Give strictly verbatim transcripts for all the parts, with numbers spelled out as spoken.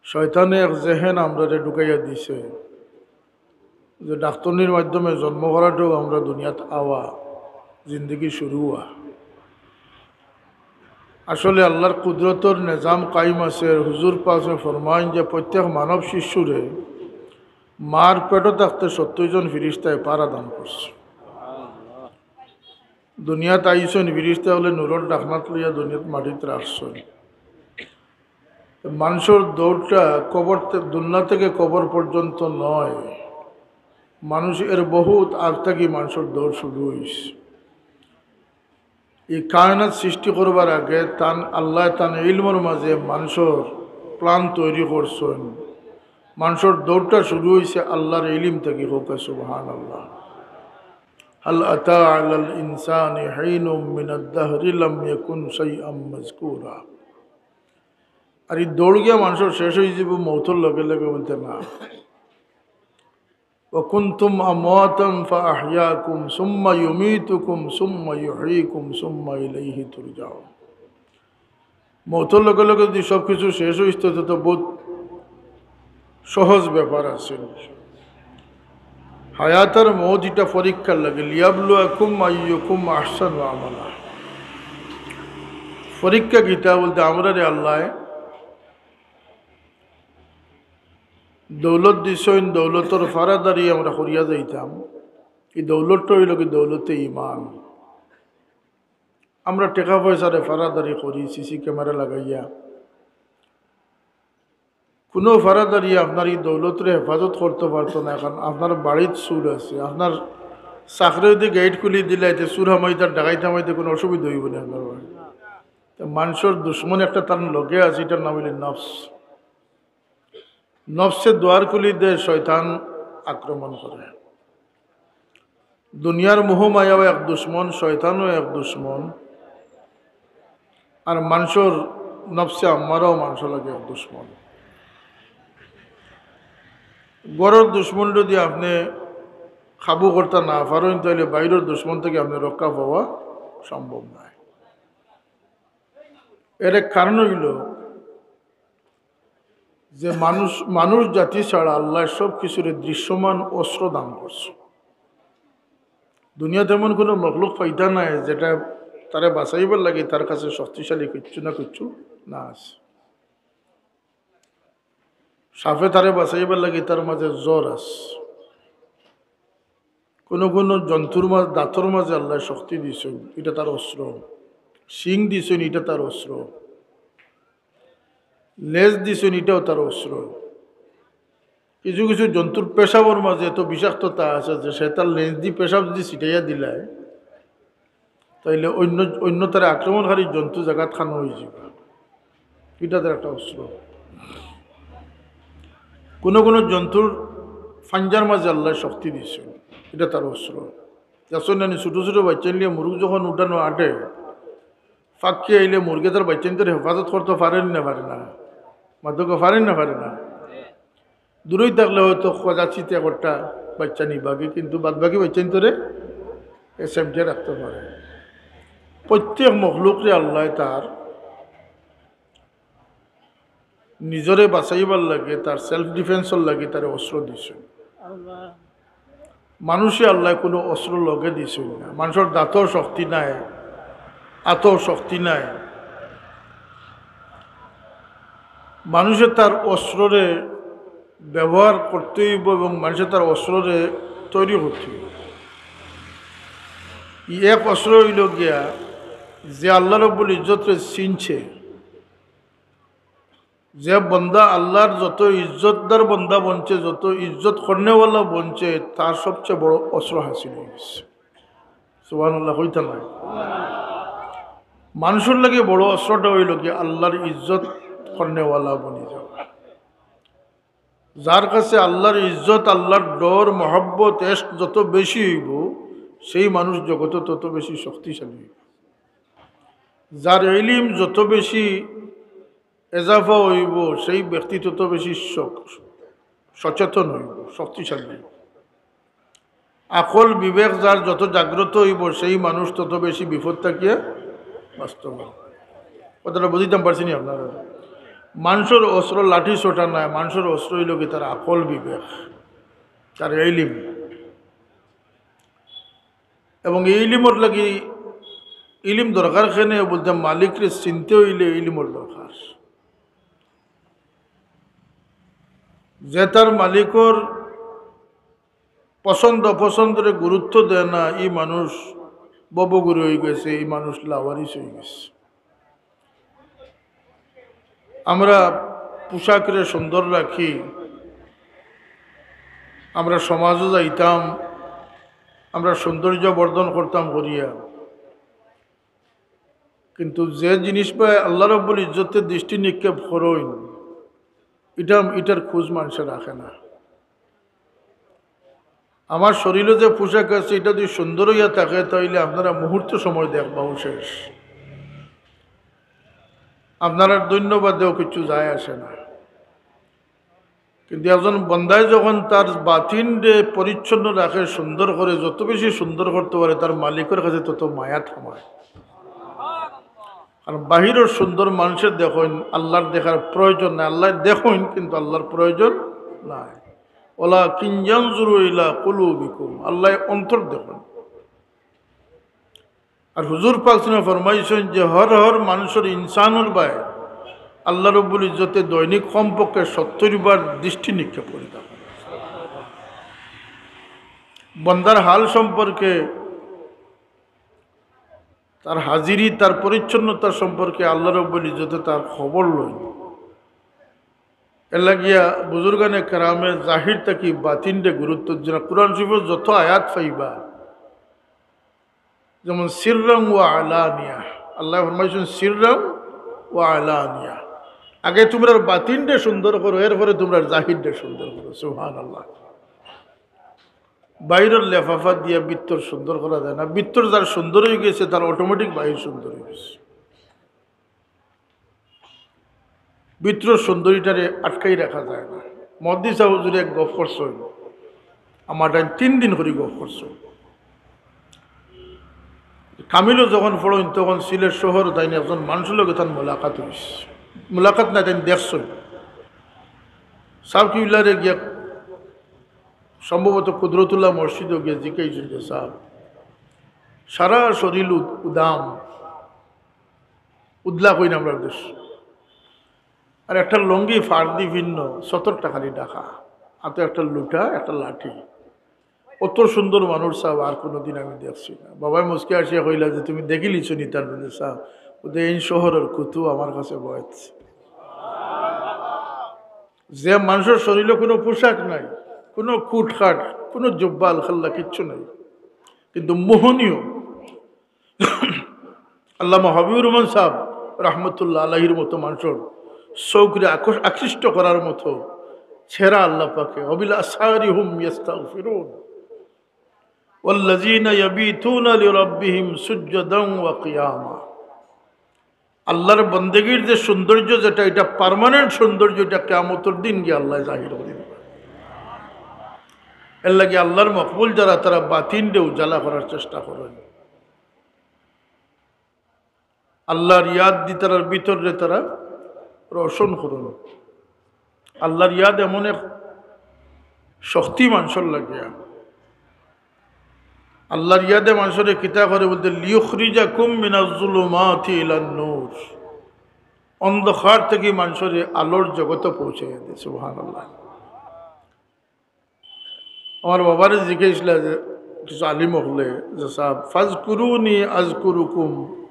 শয়তানে এক জেহেন আমরারে ঢুকাইয়া দিছে যে ডাক্তরনির মাধ্যমে জন্ম করাটাও আমরা দুনিয়াত আওয়া, জিন্দেগি শুরু হওয়া। আসলে আল্লাহর কুদরতর নিজাম কায়েম আছে। হুজুর পাকে ফরমাইন যে প্রত্যেক মানব শিশুরে মার পেটো থাকতে সত্তর জন ফিরিস্তায় পাহারা দান করছে। দুনিয়াত আইছইন ফিরিস্তা অকলে নূরর ডাকনাত লইয়া দুনিয়াত মাটিত রাখছইন। মানষর দৌড়টা কবর থে-, দুনিয়া থেকে কবর পর্যন্ত নয়, মানুষ এর বহুত আগ থাকি মানষর দৌড় শুরু হইছে। এই কায়নাত সৃষ্টি করবার আগে তান আল্লাহ তান ইলমর মাঝে মানষর প্ল্যান তৈরি করছইন। মানষর দৌড়টা শুরু হইছে আল্লাহর ইলিম থাকি। হোক সুবহানাল্লাহ। হাল আতা আলাল ইনসানি হিনুম মিনাদ দাহরি লাম ইয়াকুন শাইআম মাযকুরা। আর এই দৌড় গিয়া মানষর শেষ হয়ে যাবে মৌতর লগে লগে, বলতে না। ওয়া কুনতুম আমওয়াতান ফাআহইয়াকুম সুম্মা ইউমীতুকুম সুম্মা ইউহয়ীকুম সুম্মা ইলাইহি তুরজাউন। মৌতর লগে লগে যদি সব কিছু শেষ হইতো, তো, তো বহুত সহজ ব্যাপার আছে। হায়াত আর মৌত এটা পরীক্ষার লাগে। লিয়াবলুয়াকুম আইয়ুকুম আহসানু আমালা। পরীক্ষা কিতা বলতে, আমরারে আল্লাহ দৌলত দিছইন, দৌলতর ফারাদারি আমরা করিয়া যাইতাম। এই দৌলতটা হইল কি দৌলতে ইমান। আমরা টেকা পয়সারে ফারাদারি করি, সিসি ক্যামেরা লাগাইয়া। কোনো ফারাদারি আপনার এই দৌলতরে হেফাজত করতে পারতো না। এখন আপনার বাড়িত চুর আছে, আপনার চাকরি যদি গেট খুলি দিলে, এতে চুর হামাইতে, ডাকাইত হামাইতে কোনো অসুবিধা হইব না আপনার বাড়ি। তো মানষর দুশমন একটা তার লগে আছে, এটার নাম হইল নফস। নফসে দুয়ার খুলি দে, শয়তান আক্রমণ করে। দুনিয়ার মোহ মায়াও এক দুশমন, শয়তানও এক দুশমন, আর মানষর নফসে আম্মারাও মানষর লাগে এক দুশমন। ঘরর দুশমন যদি আপনি কাবু করতে না পারেন, তাহলে বাইরের দুশমন থেকে আপনি রক্ষা পাওয়া সম্ভব নয়। এর এক কারণ হইল যে মানুষ, মানুষ জাতি ছাড়া আল্লাহ সব কিছুরে দৃশ্যমান অস্ত্র দান করছে। দুনিয়াত এমন কোনো মখলুক পয়দা নাই যেটা তারে বাঁচাইবার লাগি তার কাছে শক্তিশালী কিচ্ছু না কিচ্ছু না আছে। সাপে তারে বাঁচাইবার লাগি তার মাঝে জর আছে। কোনো কোনো জন্তুর মাঝে, দাঁতর মাঝে আল্লাহ শক্তি দিছইন, এটা তার অস্ত্র। শিং দিছইন, এটা তার অস্ত্র। লেজ দিছইন, এটাও তার অস্ত্র। কিছু কিছু জন্তুর পেশাবর মাঝে এত বিষাক্ততা আছে যে সে তার লেজ দি পেশাব যদি ছিটাইয়া দিলায়, তাইলে অন্য, অন্য তারা আক্রমণকারী জন্তু জাগাত খানো হয়ে যাবে। এটা তার একটা অস্ত্র। কোনো কোনো জন্তুর ফাঞ্জার মাঝে আল্লাহ শক্তি দিছে, এটা তার অস্ত্র। যাচ্ছেন নানি ছোটো ছোটো বাচ্চা নিয়ে মুরগ যখন উঠানো আটে, ফাঁকি আইলে মুরগে তার বাচ্চাইন্তরে হেফাজত করতে পারেন না, পারে না? মাদুকে পারেন না, পারে না? দূরেই থাকলে হয়তো খোঁজা চিতে একটা বাচ্চা নিবাগে, কিন্তু বাদ বাকি বাচ্চাইন্তরে এ সেমটে রাখতে পারে। প্রত্যেক মখলুকরে আল্লাহ তার নিজরে বাঁচাইবার লাগে, তার সেলফ ডিফেন্সর লাগে তারে অস্ত্র দিছে। মানুষে আল্লাহ কোনো অস্ত্র লগে দিছে না। মানুষের দাঁতও শক্তি নাই, আতও শক্তি নাই। মানুষে তার অস্ত্ররে ব্যবহার করতে হইব এবং মানুষে তার অস্ত্ররে তৈরি করতে হইব। এই এক অস্ত্র হইল গিয়া যে আল্লাহ রব্বুল ইজ্জতরে চিনছে, যে বন্দা আল্লাহর যত ইজ্জতদার বন্দা বনছে, যত ইজ্জত করনেওয়ালা বনছে, তার সবচেয়ে বড় অস্ত্র হাসিল হয়ে গেছে। সুবহানাল্লাহ কইতা নাই? মানুষের লাগে বড় অস্ত্রটা হইল কি আল্লাহর ইজ্জত করনেওয়ালা বনি যাওয়া। যার কাছে আল্লাহর ইজ্জত, আল্লাহর ডর, মহব্বত, এশক যত বেশি হইব, সেই মানুষ জগতে তত বেশি শক্তিশালী হইব। যার ইলিম যত বেশি এজাফা হইব, সেই ব্যক্তি তত বেশি স-, সচেতন হইব, শক্তিশালী হইব। আকল বিবেক যার যত জাগ্রত হইব, সেই মানুষ তত বেশি বিপদ থাকিয়া বাঁচতে পারব। কথাটা বুঝিতাম পারছি নি আপনারা? মানষর অস্ত্র লাঠি সোটা নায়, মানষর অস্ত্র অইলো কি তার আকল বিবেক, তার ইলিম। এবং এই ইলিমর লাগি, ইলিম দরকার কেনে বলতে মালিকরে চিনতে অইলে ইলিমর দরকার। যে তার মালিকর পছন্দ অপছন্দরে গুরুত্ব দেয় না, ই মানুষ ববগুড়ি অইগেছে, ই মানুষ লাওয়ারিস অইগেছে। আমরা পোশাকরে সুন্দর রাখি, আমরা সমাজো যাইতাম, আমরা সৌন্দর্য বর্ধন করতাম করিয়া, কিন্তু যে জিনিস পায় আল্লাহ রব্বুল ইজ্জতে দৃষ্টি নিক্ষেপ করইন, ইটা, ইটার খোঁজ মানষে রাখে না। আমার শরীরো যে পোশাক আছে, ইটা যদি সুন্দর অইয়া থাকে, তাইলে আপনারা মুহূর্ত সময় দেখবাউ শেষ, আপনারার ধন্যবাদেও কিচ্ছু যায় আসে না। কিন্তু একজন বন্দায় যখন তার বাতিনরে পরিচ্ছন্ন রাখে, সুন্দর করে, যত বেশি সুন্দর করতে পারে, তার মালিকর কাছে তত মায়া থামায়। কারণ বাহিরর সুন্দর মানষে দেখইন, আল্লাহর দেখার প্রয়োজন নাই। আল্লায় দেখইন, কিন্তু আল্লাহর প্রয়োজন নাই। ওয়ালাকিন ইয়ানজুরু ইলা কুলুবিকুম, আল্লায় অন্তর দেখইন। আর হুজুর পাক সাল্লাল্লাহু আলাইহি ওয়াসাল্লাম ফরমাইছইন যে হর হর মানষর, ইনসানর বায় আল্লাহ রব্বুল ইজ্জতে দৈনিক কমপক্ষে সত্তর বার দৃষ্টি নিক্ষেপ করি থাকইন। বন্দার হাল সম্পর্কে, তার হাজিরি, তার পরিচ্ছন্নতা সম্পর্কে আল্লাহ রব্বুল ইজ্জতে তার খবর লইন। এর লাগিয়া বুজুর্গানে কেরামে জাহির থাকি বাতিনরে গুরুত্ব দিরা। কোরআন শরীফর যত আয়াত পাইবা, যেমন সিররাম ওয়া আলানিয়া, আল্লায় ফরমাইছইন সিররাম ওয়া আলানিয়া। আগে তুমরার বাতিনরে সুন্দর করো, এরপরে তুমরার জাহিররে সুন্দর করো। সুবহানাল্লাহ। বাইরর লেফাফা দিয়া ভিতর সুন্দর করা যায় না। ভিতর যার সুন্দর অইগেছে, তার automatic বাইর সুন্দর অইগেছে। ভিতরর সুন্দরিটারে আটকাই রাখা যায় না। মুহাদ্দিস সাব হুজুরে এক গফ করছইন, আমার তাইন তিন দিন করি গফ করছইন। কামিলো যখন পড়ইন, তখন সিলেট শহর তাইন একজন মানষর লগে তান মোলাকাত অইছে। মোলাকাত না, তাইন দেখছইন। সাব কিবলারে গিয়া সম্ভবত কুদরতুল্লাহ মসজিদো গিয়া জিকাইছইন যে, "সাব, সারা শরীল উদ-, উদাম, উদলা কইন আমরার দেশ, আর একটা লুঙ্গি ফাড়দি ভিন্ন, সতরটা খালি ঢাকা, হাতো একটা লুটা, একটা লাঠি। অত সুন্দর মানুষ সাব আর কোনোদিন আমি দেখছি না।" বাবায় মুচকি আসিয়া কইলা যে, "তুমি দেখিলিছো নি তান?" বলে, "সাব, ও তো এই শহরর কুতু আমার কাছে বয়েছে।" যে মানষর শরীলো কোনো পোশাক নাই, কোনো কুটকাট, কোনো জুব্বা আলখাল্লা কিচ্ছু নাই, কিন্তু মোহনীয়। আল্লামা হাবিবুর রহমান সাব রহমতুল্লাহ আলাইহির মতো মানষর চউখরে আকর্ষ-, আকৃষ্ট করার মতো চেহারা আল্লাহ পাকে। "ওয়াবিল আসহারি হুম ইয়াস্তাগফিরুন ওয়াল্লাযীনা ইয়াবিতুনা লিরাব্বিহিম সুজ্জাদান ওয়া কিয়ামা।" আল্লাহর বন্দেগীর যে সৌন্দর্য, যেটা, এটা permanent সৌন্দর্য, এটা কিয়ামতর দিন গিয়া আল্লায় জাহির করি দিবা। এর লাগি আল্লাহর মকবুল যারা, তারা বাতিনরে উজালা করার চেষ্টা করইন। আল্লাহর ইয়াদ দি তারার ভিতররে তারা রোশন করইন। আল্লাহর ইয়াদ এমন এক শক্তি মানষর লাগিয়া। আল্লাহর ইয়াদে মানষরে কিতা করে বলতে, "লিয়ুখরিজাকুম মিনাজ জুলুমাতি ইলান নূর।" অন্ধকার থাকি মানষরে আলোর জগতো পৌঁছাইয়া দেয়। সুবহানাল্লাহ। আমার বাবারে জিজ্ঞাসা যে কিছু আলিম অকলে যে, "সাব, ফাজকুরুনি আজকুরুকুম,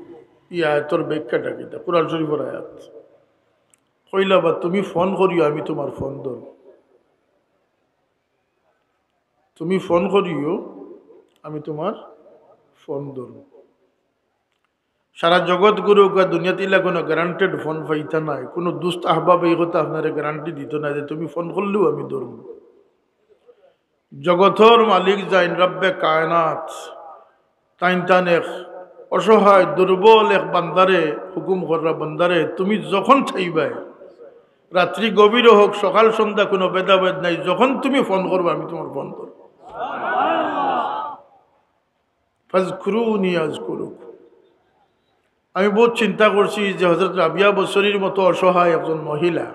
ই আয়াতর ব্যাখ্যাটা কিতা?" কোরআন শরীফর আয়াত। কইলা, "বা তুমি ফোন করিও, আমি তুমার ফোন ধরমু। তুমি ফোন করিও, আমি তুমার ফোন ধরমু।" সারা জগৎ ঘুরউক্কা, দুনিয়াত ইলা কোনো guaranteed ফোন পাইতা নায়, কোনো দুস্ত আহবাব এই কথা আপনারে guarantee দিতো নায় যে তুমি ফোন করলেউ আমি ধরমু। জগতর মালিক যেইন রব্বে কায়নাত, তাইন তান এক অসহায় দুর্বল এক বান্দারে হুকুম কররা, "বান্দারে, তুমি যখন চাইবায়, রাত্রি গভীরও হোক, সকাল সন্ধ্যা, কোনো ভেদাভেদ নাই, যখন তুমি ফোন করবা আমি তুমার ফোন ধরমু।" ফাজকুরুনি আজকুরুকুম। আমি বহুত চিন্তা করছি যে হযরত রাবিয়া বসরির মতো অসহায় একজন মহিলা,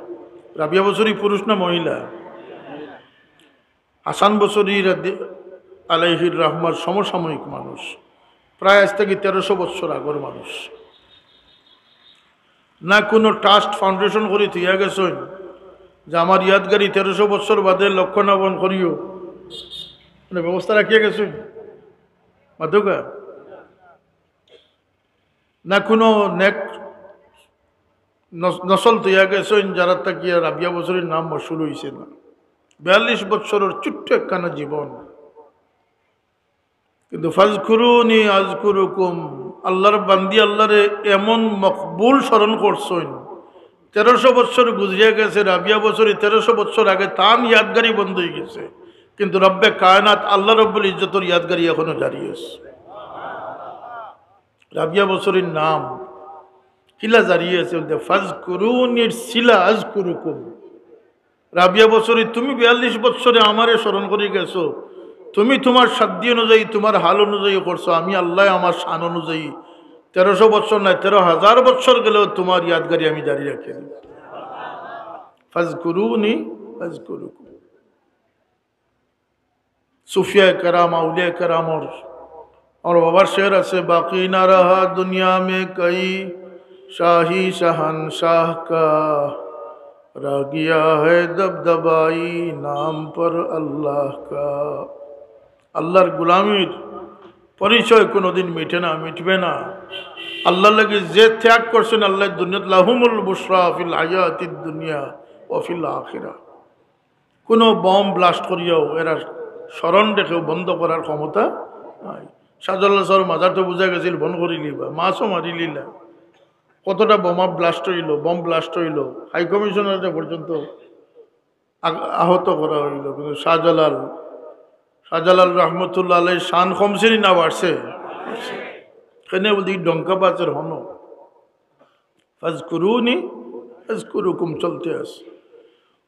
রাবিয়া বসরি পুরুষ না মহিলা? হাসান বসরি রাদি-, আলাইহির রহমার সমসাময়িক মানুষ, প্রায় আজ থাকি তেরোশো বছর আগর মানুষ। না কোনো ট্রাস্ট ফাউন্ডেশন করি থইয়া গেছইন যে আমার ইয়াদগারি তেরোশো বছর বাদে লক্ষ্য না বন করিও, মানে ব্যবস্থা রাখিয়া গেছইন মাতুকা। না কোনো নেক নস-, নসল থইয়া গেছইন যারা থাকিয়া রাবিয়া বসরির নাম মশহুর হইছে না। বিয়াল্লিশ বছরের ছোট্ট একখানা জীবন। কিন্তু "ফাজকুরুনি আজকুরুকুম", আল্লাহর বান্দি আল্লাহরে এমন মকবুল স্মরণ করছইন। তেরোশো বছর গুজরিয়া গেছে, রাবিয়া বসরি তেরোশো বছর আগে তান ইয়াদগারি বন্ধ হয়ে গেছে, কিন্তু রব্বে কায়নাত আল্লাহ রব্বুল ইজ্জতর ইয়াদগারি এখনো জারি আছে। রাবিয়া বসরির নাম কিলা জারি আছে বলতে, "ফাজকুরুনির সিলা আজকুরুকুম।" রাবিয়া বসরি, তুমি বিয়াল্লিশ বছরে আমারে স্মরণ করি গেছো, তুমি তোমার সাধ্য অনুযায়ী, তোমার হাল অনুযায়ী করছো, আমি আল্লাহ আমার শান অনুযায়ী তেরোশো বছর নয়, তেরো হাজার বছর গেলেও তোমার ইয়াদগারি আমি জারি রাখি। "ফাজকুরুনি আজকুরুকুম।" সুফিয়া কেরাম, আউলিয়া কেরামর, আমার বাবার শের আছে, "বাকি না রাহা দুনিয়া মে কই শাহি শাহানশাহ কা, রহ গিয়া হ্যায় দবদবাই নাম পর আল্লাহ কা।" আল্লাহর গোলামির পরিচয় কোনোদিন মিটে না, মিটবে না। আল্লাহর লাগি যে ত্যাগ করছেন, আল্লাহ দুনিয়াত, "লাহুমুল বুশরা ফিল হায়াতিদ দুনিয়া ওয়া ফিল আখিরা।" কোনো বোম ব্লাস্ট করিয়াও এরা স্মরণ রেখেও বন্ধ করার ক্ষমতা নাই। শাহজালাল স্যার মাজার তো বুঝা গেছিল, বন্ধ করিলিবা, মাছও মারিলিলা। কতটা বোমা ব্লাস্ট হইল, বোম ব্লাস্ট হইল, হাই কমিশনারকে পর্যন্ত আগ-, আহত করা হইল, কিন্তু শাহজালাল, শাহজালাল রহমতুল্লাহ আলাইহির শান কমছেনি না বাড়ছে? কেনে বলতে, "এই ডঙ্কা বাজের হনো।" "ফাজকুরুনি আজকুরুকুম" চলতে আছে।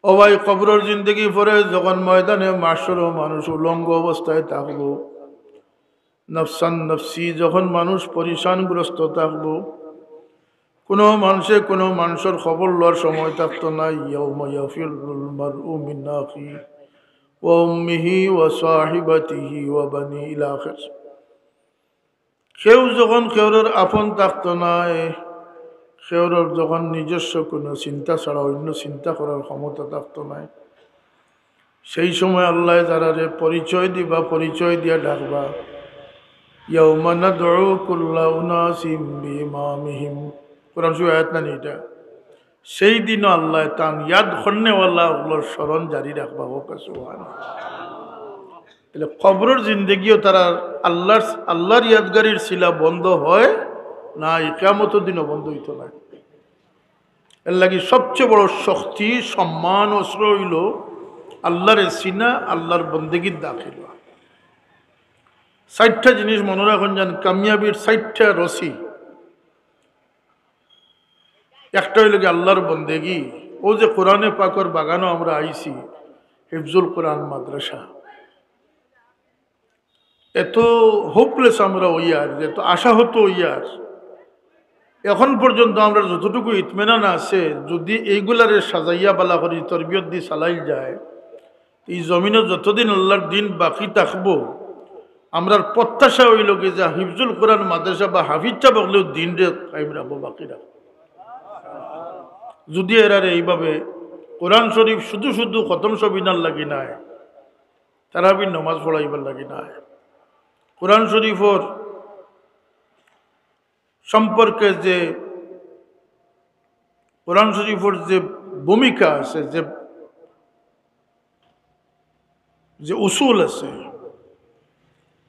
ও ভাই, কবরর জিন্দেগি পরে যখন ময়দানে মাশরও মানুষ উলঙ্গ অবস্থায় থাকবো, নফসান নফসি যখন মানুষ পরিশানগ্রস্ত থাকবো, কোনো মানুষে কোনো মানুষর খবর লওয়ার সময় থাকতো না। ইয়াউমা ইয়াফিরুল মারউ মিন আখি ওয়া উম্মিহি ওয়া সাহিবাতিহি ওয়া বানি ইলা আখির। কেউ যখন কেউরর আপন থাকতো নায়, কেউরর যখন নিজস্ব কোনো চিন্তা ছাড়া অন্য চিন্তা করার ক্ষমতা থাকতো নায়, সেই সময় আল্লাহ যারারে পরিচয় দিবা, পরিচয় দিয়া ডাকবা, "ইয়াউমা নাদউ কুল্লা উনাসিম বিইমামিহিম।" কোরআন শরীফ আয়াত নানি এটা? সেই দিনও আল্লাহ তান ইয়াদ করনেওয়ালা অগুলোর স্মরণ জারি রাখবা। হোক সুবহান। তাহলে কবরর জিন্দেগিও তারা আল্লাহর, আল্লাহর ইয়াদগারির সিলা বন্ধ হয় না, এই কিয়ামতর দিনও বন্ধ হইতো না। এর লাগি সবচেয়ে বড় শক্তি, সম্মান, অস্ত্র হইল আল্লাহরে চিনা, আল্লাহর বন্দেগীর দাখিল হওয়া। চারটা জিনিস মনে রাখুন যান, কামিয়াবির চারটা রশি। একটা হইল কি আল্লাহর বন্দেগী। ও যে কোরআনে পাকর বাগানো আমরা আইছি, হিফজুল কোরআন মাদ্রাসা, এত হোপলেস আমরা হইয়ার, যে এত আশাহত হইয়ার, এখন পর্যন্ত আমরা যতটুকু ইতমিনান আছে, যদি এইগুলারে সাজাইয়া বালা করি তরবিয়ত দি চালাইল যায়, এই জমিনো যতদিন আল্লাহর দিন বাকি থাকবো, আমরার প্রত্যাশা হইল কি যে হিফজুল কোরআন মাদ্রাসা বা হাফিজ সাহেব হকলেও দিনরে কায়েম রাখবো, বাকি রাখবো। যদি এরারে এইভাবে কোরআন শরীফ শুধু শুধু খতম সবিনার লাগি নায়, তারাবির নমাজ পড়াইবার লাগি নায়, কোরআন শরীফর সম্পর্কে যে, কোরআন শরীফর যে ভূমিকা আছে, যে, যে উসুল আছে,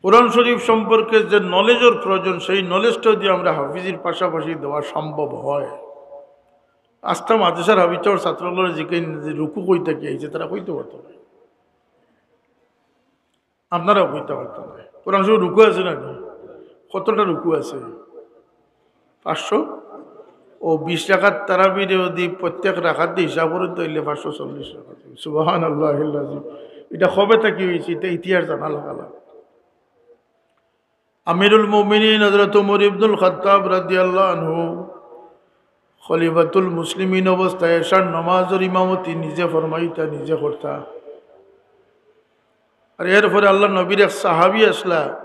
কোরআন শরীফ সম্পর্কে যে নলেজর প্রয়োজন, সেই নলেজটা যদি আমরা হাফিজির পাশাপাশি দেওয়া সম্ভব হয়, আস্তা মাদ্রাসার হাফিজ সাহেবর ছাত্রগুলোর জিকে যে রুকু কই থাকি আইছে, তারা কইতে পারতো না। আপনারাও কইতে পারতো না। কোরআন শরীফ রুকু আছে না নি? কতটা রুকু আছে? পাঁচশো। ও বিশ রাকাত তারাবিরে যদি প্রত্যেক রাকাত দিয়ে হিসাব করে, তাইলে পাঁচশো চল্লিশ রাকাত। সুবহানাল্লাহিল আজিম। এটা কবে থাকি হইছে? এটা ইতিহাস জানা লাগালা। আমিরুল মুমিনিন হযরত ওমর ইবনুল খাত্তাব রাদিয়াল্লাহু আনহু খলিফাতুল মুসলিমিন অবস্থায় এশার নামাজর ইমামতি নিজে ফরমাইতা, নিজে করতা। আর এরপরে আল্লাহর নবীর এক সাহাবী আসলা,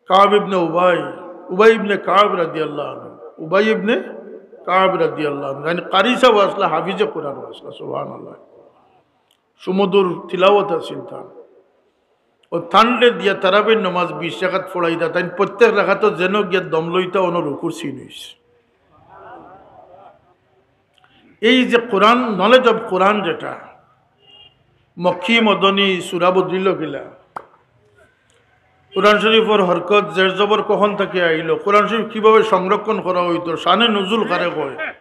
কাব ইবনে উবাই, উবাই ইবনে কাব রাদিয়াল্লাহু আনহু, উবাই ইবনে কাব রাদিয়াল্লাহু আনহু, মানে কারি সাব আসলা, হাফিজে কোরআন আসলা, সুবহানাল্লাহ। সুমধুর তিলাওয়াত আছিল তান। ও তানরে দিয়া তারাবির নামাজ বিশ রাকাত পড়াইতা, তাইন প্রত্যেক রাকাতো যেন গিয়া দম লইতা, অনো রুকুর চিন অইছে। এই যে কোরআন, knowledge of কোরআন যেটা, মক্কি মদনী সূরা বদলিল কিলা, কোরআন শরীফর হরকত জের জবর কখন থাকি আইলো, কোরআন শরীফ কিভাবে সংরক্ষণ করা অইতো, শানে নুজুল কারে কয়,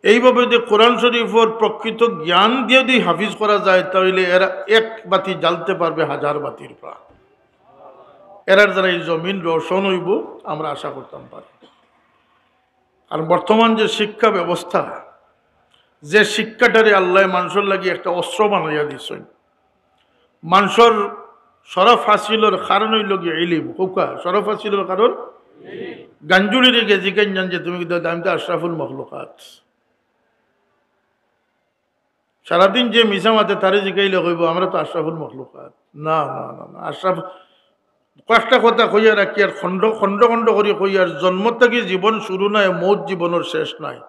এইভাবে যদি কোরআন শরীফর প্রকৃত জ্ঞান দিয়া যদি হাফিজ করা যায়, তাইলে এরা এক বাতি জ্বালতে পারবে হাজার বাতির প্রাণ। এরার দ্বারা এই জমিন রোশন অইবো, আমরা আশা করতাম পারি। আর বর্তমান যে শিক্ষা ব্যবস্থা, যে শিক্ষাটারে আল্লায় মানষর লাগি একটা অস্ত্র বানাইয়া দিছইন, মানষর শরফ হাসিলর কারণ অইলো গিয়া ইলিম। কউক্কা, শরফ হাসিলর কারণ? গাঞ্জুলিরে গিয়া জিকাইন যান যে, "তুমি কিতা?" "আমি তো আশরাফুল মখলুকাত।" সারাদিন যে মিছা মাতে, তারে জিকাইলে কইবো, "আমরা তো আশরাফুল মখলুকাত।" না, না, না, না, আশরাফ, কয়েকটা কথা কইয়া রাখি, আর খণ্ড, খণ্ড, খণ্ড করি কই, আর জন্ম থাকি জীবন শুরু নায়, মউত জীবনর শেষ নায়।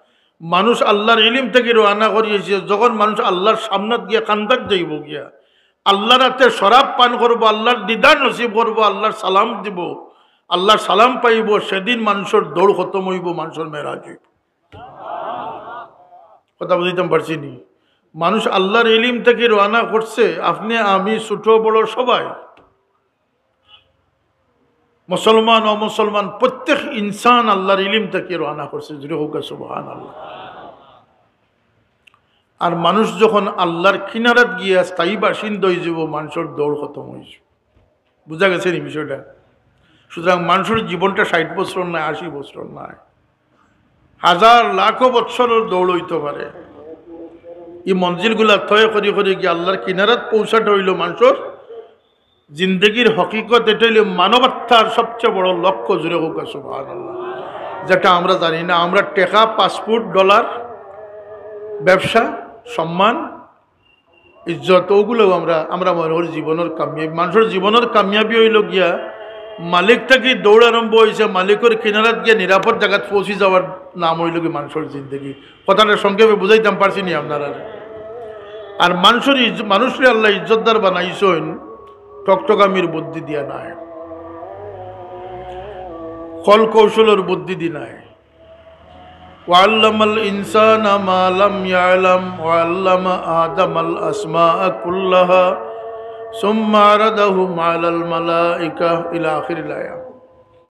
মানুষ আল্লাহর ইলিম থাকি রওয়ানা করিয়াছে, যখন মানুষ আল্লাহর সামনাত গিয়া কান্দাত যাইবো গিয়া, আল্লাহর আতে শরাব পান করবো, আল্লাহর দিদার নসিব করবো, আল্লাহর সালাম দিবো, আল্লাহর সালাম পাইবো, সেদিন মানষর দৌড় খতম অইবো, মানষর মেরাজ অইবো। কথা বুঝাইতাম পারছি নি? মানুষ আল্লাহর ইলিম থাকি রওয়ানা করছে, আপনে আমি, ছোট বড় সবাই, মুসলমান অমুসলমান, প্রত্যেক ইনসান আল্লাহর ইলিম থাকি রওয়ানা করছে। জুরে কউক্কা সুবহানাল্লাহ। আর মানুষ যখন আল্লাহর কিনারাত গিয়া স্থায়ী বাসিন্দা অইযিবো, মানষর দৌড় খতম অইযিবো। বুঝা গেছে নি বিষয়টা? সুতরাং মানষর জীবনটা ষাইট বছর নায়, আশি বছর নায়, হাজার লাখো বছরর দৌড় অইতো পারে। ই মঞ্জিলগুলা তয় করি করি গিয়া আল্লাহর কিনারাত পৌঁছাটা অইলো মানষর জিন্দেগির হকিকত। এটা অইলো মানবাত্মার সবচেয়ে বড় লক্ষ্য। জুরে কউক্কা সুবহানাল্লাহ। যেটা আমরা জানি না, আমরা টেকা, পাসপোর্ট, ডলার, ব্যবসা, সম্মান, ইজ্জত, ওগুলাও আমরা, আমরা মনে করি জীবনর কামিয়াবি। মানষর জীবনর কামিয়াবি অইলো গিয়া মালিক থাকি দৌড় আরম্ভ অইছে, মালিকর কিনারাত গিয়া নিরাপদ জাগাত পৌঁছি যাওয়ার নাম অইলো গি মানষর জিন্দেগি। কথাটা সংক্ষেপে বুঝাইতাম পারছি নি আপনারারে? আর মানষর ইজ-, মানষরে আল্লায় ইজ্জতদার বানাইছইন টকটকামির বুদ্ধি দিয়া নায়, কল কৌশলর বুদ্ধি দি নায়। وعلم الإنسان ما لم يعلم وعلم آدم الأسماء كلها ثم عرضهم على الملائكة إلى آخر الآية।